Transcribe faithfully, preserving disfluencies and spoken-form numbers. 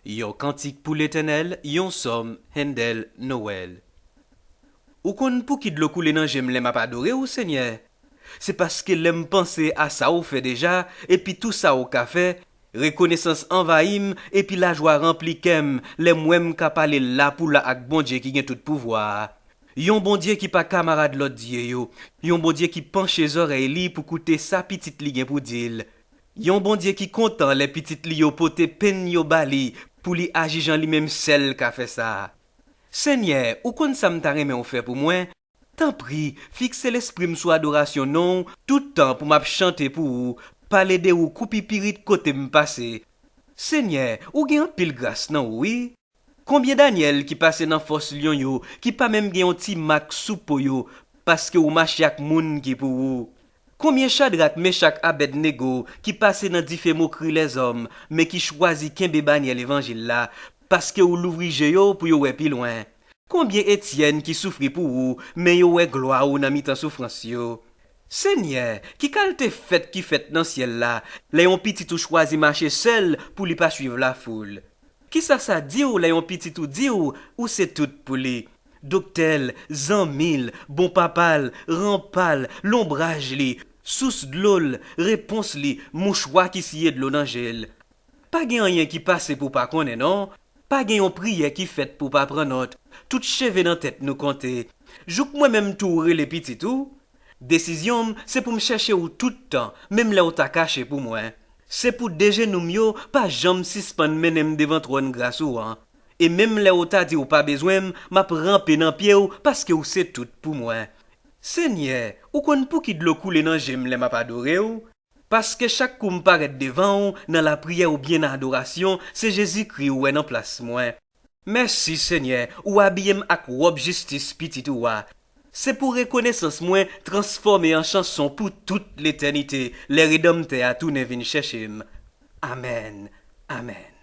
Yon kantik pou Letènèl, yon sòm, Handel, Nowèl. Ou konn pouki dlo koule nan je m lè m ap adore w, Senyè? Se paske lè m panse a sa w fè deja, epi tou sa w ka fè, rekonesans anvayi m, epi lajwa ranpli kè m, lè m wè m ka pale la pou la ak Bondye ki gen tout pouvwa a. Yon Bondye ki pa kamarad lòt dye yo, yon Bondye ki panche zòrèy li pou koute sa pitit li gen pou di l. Yon Bondye ki kontan lè pitit li yo pote penn yo ba li, pou li aji jan li menm sèl ka fè sa. Senyè, ou konn sa m ta renmen w fè pou mwen? Tanpri, fikse lespri m sou adorasyon non w tout tan pou m ap chante pou ou, pale de ou kou pipirit kote m pase. Senyè, ou gen anpil gras nan ou, wi. Konbyen Danyèl ki pase nan fòs lyon yo, ki pa menm gen yon ti mak sou po yo, paske ou mache ak moun ki pou ou? Konbyen Chadrak, Mechak, Abèdnego ki pase nan dife mokri lèzòm, men ki chwazi kenbe banyè levanjil la, paske ou louvri je yo pou yo wè pi lwen? Konbyen Etyèn ki soufri pou ou, men yo wè glwa ou nan mitan soufrans yo? Senyè, ki kalte fèt ki fèt nan syèl la, lè yon pitit ou chwazi mache sèl pou li pa suiv lafoul? Kisa sa di w lè yon pitit ou di w ou se tout pou li? Doktè l, zanmi l, bon papa l, ranpa l, lonbraj li, sous dlo l, repons li, mouchwa ki siye dlo nan je l. Pa gen anyen ki pase pou w pa konnen non. Pa gen yon priyè ki fèt pou w pa pran nòt. Tout cheve nan tèt nou konte. Jouk mwen menm tou ou rele pitit ou. Desizyon m se pou m chèche ou tout tan, menm lè w ta kache pou mwen. Se pou de jenou m yo pa janm sispann mennen m devan twòn gras ou an. E menm lè ou ta di ou pa bezwen m, m ap ranpe nan pye w paske ou se tout pou mwen. Senyè, ou konn pouki dlo koule nan je m lè m ap adore w? Paske chak kou m parèt devan w nan lapriyè oubyen nan adorasyon, se Jezikri ou wè nan plas mwen. Mèsi, Senyè, ou abiye m ak wòb jistis Pitit ou a. Se pou rekonesans mwen transfòme an chanson pou tout letènite, lè Redanmtè a tounen vin chèche m. Amèn. Amèn.